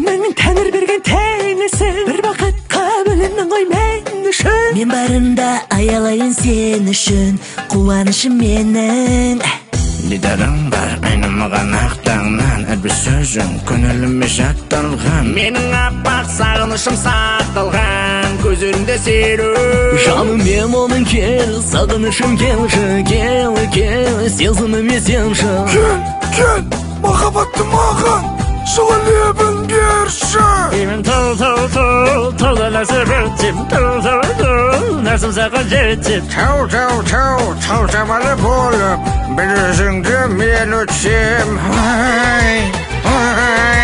Тәңірінің тәңір берген теңісі, бір бақытқа бөлендің ғой мен үшін. Мен барында аялайын сен үшін, қуанышым менің. Дидарың бар айнымаған ақ таңнан, әрбір сөзің көңіліме жатталған. Менің аппақ сағынышым сақталған көздеріңде сенің. Жаным мен оның кел, сағынышым келші, кел, кел, сезіміме сенші. Кел, кел, махаббатты маған жылы лебін берші. Мен тау, тау, тау, тауда нәсіп өтем, тау, тау, тау, нәсім саған жетем. Тау, тау, тау, тау жамалы болып, бір өзіңді мен өтсем. Ай, ай.